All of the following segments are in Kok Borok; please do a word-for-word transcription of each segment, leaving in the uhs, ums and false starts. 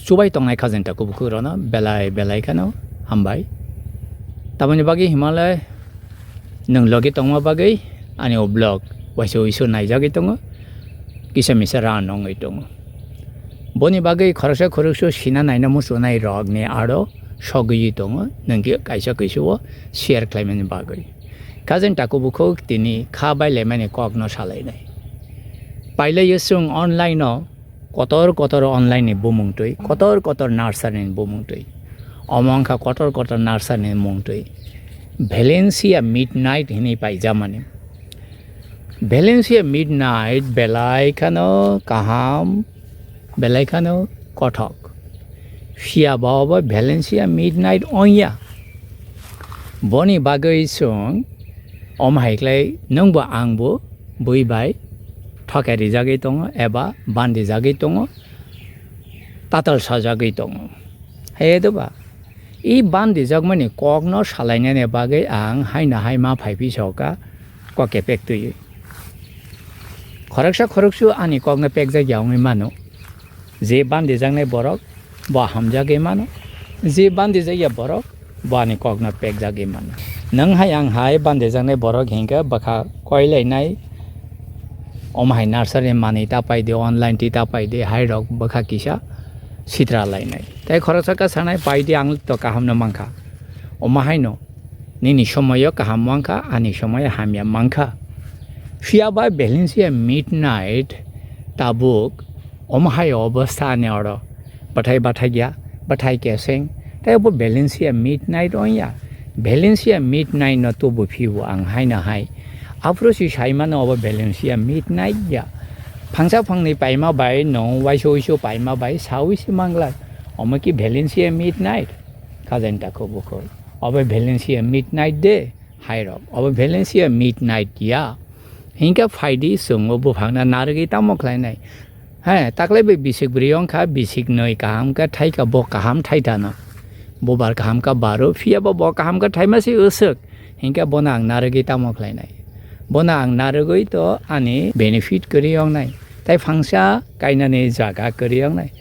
Chubai tongnai khajenta kubukhuk rokno belai belai kheno hambai. Tamoni bagwi himalai nwng logi tongma bagwi ani o vlog waisa uisu naijagwi tongo, kisa misa rang nongwi tongo. Boni bagwi khoroksa khoroksa sina naina muchunai rokni aro sogwi tongo, nwng khe kaisa kaisa o share khlaimani bagwi. Khajenta kubukhuk tini kha bai lemani kokno salainai. Pailaiyo chwng online o kotor kotor online ni bumung twi, kotor kotor nursery ni bumung twi. Omo wngkha kotor kotor nursery ni mung twi. Valencia Midnight hinwi paijamani. Valencia Midnight belai kheno kaham, belai kheno kothok. Phiya ba obo Valencia Midnight ongya. Boni bagwi chwng omo hai khlai nwngbo angbo bui bai thokai rijagwi tongo eba bandijagwi tongo, tatal sajagwi tongo. Hai do ba? I bandijakmani kokno salainani bagwi ang haino hai ma phai phi soka kok kepek twiwi. Khoroksa khoroksu ani kokno pekjak ya wngwi mano. Je bandijaknai borok bo hamjagwi mano. Je bandijakya borok bo ani kokno pekjagwi mano. Nwng hai ang hai bandijaknai borok hinkhe bwkha koilainai, omo hai nursery manwi ta paidi, online twi ta paidi, hai rok bwkha kisa sitra lainai. Tei khoroksa kha sanai, paidi, ang to kaham no mankha. Omo haino nini somoyo kaham mankha, ani somoyo hamya mankha. Phiya ba Valencia Midnight tabuk omo hai obostha ani oro. Bwthai bathai ya, bwthai keseng. Tei bo Valencia Midnight ongya. Valencia Midnight no tubu phiu ang haino hai. Aphuru si saimano obo Valencia Midnight ya. Phangsa phangni paima bai no waisa uisu paima bai saui si manglak. Omo ki Valencia Midnight? Khajenta kho bukho. Obo Valencia Midnight de. Hai rok. Obo Valencia Midnight ya. Hinkhe phaidi chwngbo buphangna narwgwi tamo khlainai. He, taklai bai bisik bwrwi wngkha, bisik nwi kaham khe thaikha, bo kaham thaithana. Bubar kaham kha baro, phiya bo, bo kaham kha thaima se usuk. Hinkhe bono ang narwgwi tamo khlainai. Bono ang narwgwi to ani benefit kwrwi wngnai. Tai phangsa kainani jaga kwrwi wngnai.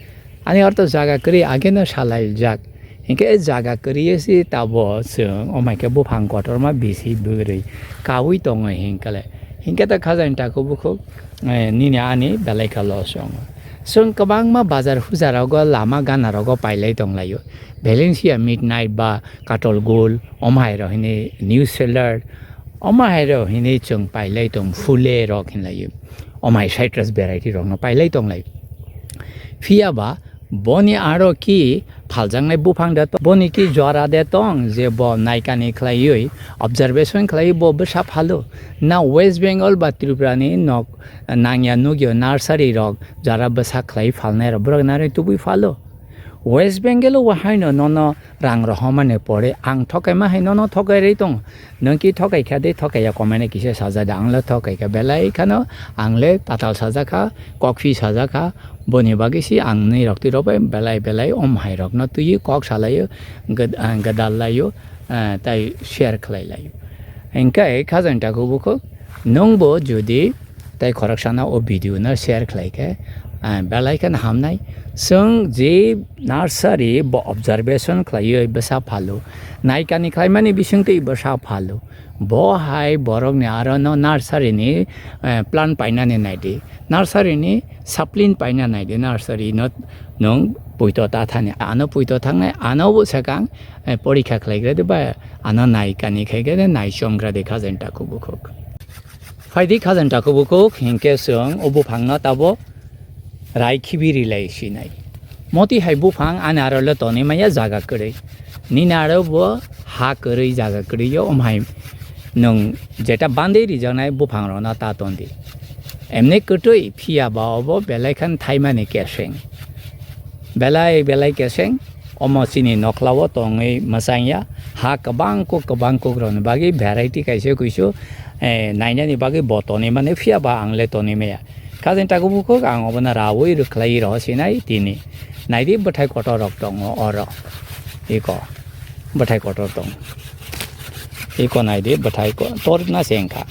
Ani ortho jaga kwrwi ageno salaijak. Hinkhe jaga kwrwi si tabo chwng, omaikhe buphang kotorma bisi bwrwi kaui tongo hinkhe le. Hinkhe ta khajani takhuk bukhuk, eh, nini ani belai kha loss wngo. Chwng kwbangma bazar hujarogo, lama ganarogo pailai tonglaio. Valencia Midnight ba Katol Gold, omo hai rok hini New Seller, omo hai rok hini chwng pailai tong, Phule rok hinlaio. Omo hai citrus variety rokno pailai tonglai. Phiya ba boni aro ki phaljaknai buphang de tong, boni ki jora de tong, je bo naikani khlaiwi, observation khlaiwi bo bwsa phalo. Na West Bengal ba Tripura ni nok nangya nukyo nursery rok jora bwsa khlaiwi phalnai rok borok narwi tubui phalo. West Bengal o haino nono rang rohormani pore ang thokaima hai nono thokai rwi tongo. Nwng ki thokai kha de, thokai ya, comment o kisa sajak de, ang le thokai kha, belai khano ang le tatal sajak kha, kokphi sajak kha, boni bagwi si ang nini rok twi rok bai belai belai om hai rok no twiwi kok salaio, gad-, ah, gadal laio, ah, tai share khlai laio. Hinkhe khajani takhuk bukhuk nwng bo jodi tai khoroksano o video no share khlai khe, ah, belai kheno hamnai. Chwng je nursery bo observation khlaiwi bwsa phalo, naikani khlaimani bisingtwi bwsa phalo. Bo hai borokni aro no nursery ni, eh, plan painani naidi. Nursery ni sapling paina naidi. Nursery no nwng puito ta thani. Ano puito thangnai, ano bo swkang, eh, porikha khlaigra de ba ano naikani khaigra de, naichomgra de khajani takhuk bukhuk. Phaidi khajani takhuk bukhuk, hinkhe chwng o buphangno tabo rai khibi rilai sinai. Moti hai buphang ani aro le tonwi maya jaga kwrwi. Nini aro bo ha kwrwi, jaga kwrwi yo, omhai nwng jeta bandwi rijaknai buphang rokno ta tondi. Emni kwtwi phiya ba obo belai khan thaimani keseng. Belai belai keseng, omo chini nokhlao tongwi mwchangya, ha kwbang kuk kwbang kuk rokni bagwi variety kaisa kuisu, eh, nainani bagwi bo tonwi mani, phiya ba ang le tonwi maya. Khajani takhuk bukhuk ang obono raui rwkhlai rw sinai tini. Naidi bwthai kotor rok tongo oro. Iko bwthai kotor tongo. Iko naidi bwthai ko-, torna se wngkha.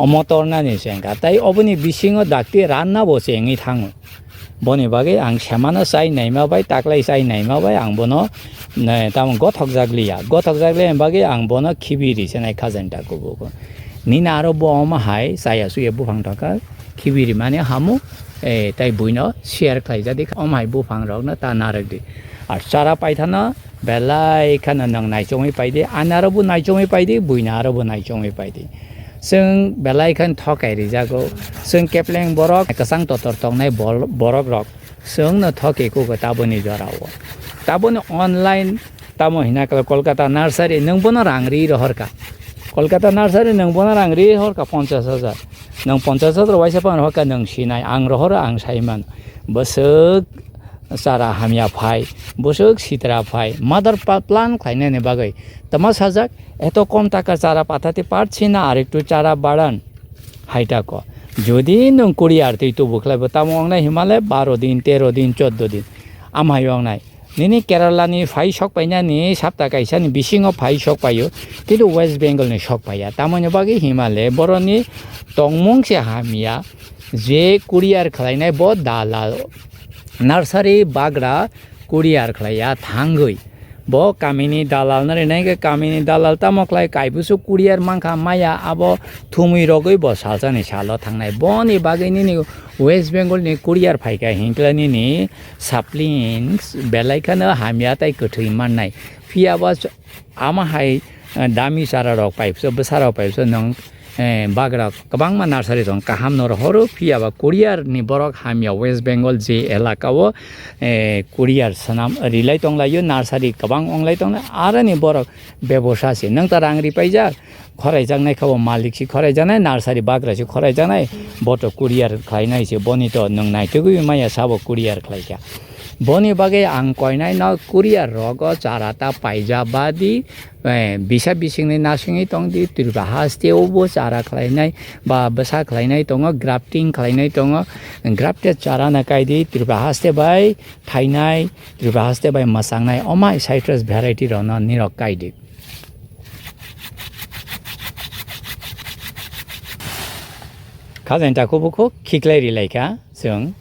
Omo tornani se wngkha. Tai oboni bisingo dakti ranna bo se wngwi thango. Boni bagwi ang semano chai naima bai, taklai chai naima bai ang bono, ne, tamo gothok jak liya. Gothok jak liya bagwi ang bono khibiri se nai khajan ta kubugo. Nini aro bo omo hai chaya suya buphang thaka khibiri mani hamu, eh, tai buino share khlai jadi omo hai buphang rokno ta narwk di. Ar chara paithano belai kheno nwng naichomwi paidi, ani aro bo naichomwi paidi, buino aro bo naichomwi paidi. Chwng belai khan thokai rijago. Chwng kepleng borok, kwchang totor tongnai bol-, borok rok. Chwngno thoke kugo taboni jorao. Taboni online tamo hina kala Kolkata nursery nwng bono rang ri rohorka. Kolkata nursery nwng bono rang ri rohorka ponchas hajar. Nwng ponchas hajar waisa pang rohorka nwng sinai. Ang rohoro ang saiman. Bwswk chara hamya phai, bwswk sitra phai, mother pa-, plan khlainani bagwi tama sajak, eto kom taka chara pathati part sina arektu chara baran hai tako. Jodi nwng kuri ar twi tubu khlaibo tamo wngnai himale baro din, tero din, choddo din. Amhai wngnai. Nini Kerala ni phai sok painani sapta kaisa ni bisingo phai sok paio, kintu West Bengal ni sok paiya. Tamoni bagwi himale boroni tongmung se hamya. Je courier khlainai bo dalal, nursery bagra courier khlaiya thangwi. Bo kamini dalal no rinai khe kamini dalal tamo khlai kaibusu courier mankha maya abo thumwi rogwi bo salsani salo thangnai. Boni bagwi nini West Bengal ni courier phaikha hinkhe nini saplings belai kheno hamya tei kwthwi mannai. Phiya bo ch-, ama hai, eh, dami chara rok paipso, bwsa rok paipso nwng eh, bagra kwbangma nursery tong kaham no rohoro, phiya ba courier ni borok hamya West Bengal je elaka o, eh, courier swnam rilai tonglaio, nursery kwbang onglai tonglai, aroni borok bebosa se nwng ta rang ri paijak, khoraijaknai kha bo malik se khoraijaknai, nursery bagra se khoraijaknai, bo to courier khlainai se, boni to nwng naitugwi maya sabo courier khlaikha. Boni bagwi ang koinai no courier rogo chara ta paija badi, eh, bisa bisingni nasingwi tongdi, Tripura haste o bo chara khlainai ba bwsa khlainai tongo, grafting khlainai tongo, grafted chara no kaidi, Tripura haste bai thainai, Tripura haste bai mwchangnai, omai citrus variety rokno nirok kaidi. Khajain ta kubukho khiklai rilai kha chwng.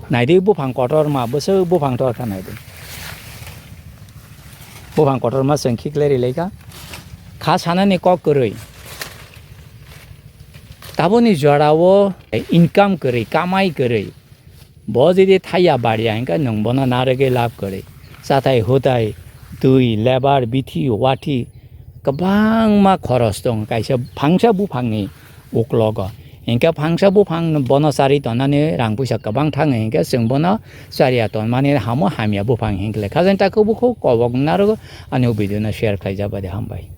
Naidi buphang kotorma, bwswk buphang torkha naidi. Buphang kotorma chwng khiklai rilai kha. Kha sanani kok kwrwi. Taboni jorao income kwrwi, kamai kwrwi. Bo jodi thaiya bariya hinkhe nwng bono narwgwi lab kwrwi. Chathai hutai, twi, lebar, bithi, wathi kwbangma khoros tongo kaisa phangsa buphangni uklogo. Hinkhe phangsa buphang bono charwi tongnani rang puisa kwbang thango hinkhe chwng bono chariya tonmani hamo hamya buphang hinkhe le. Khajain ta kubukho kobok narwgo ani o video no share khlaijak bai de hambai.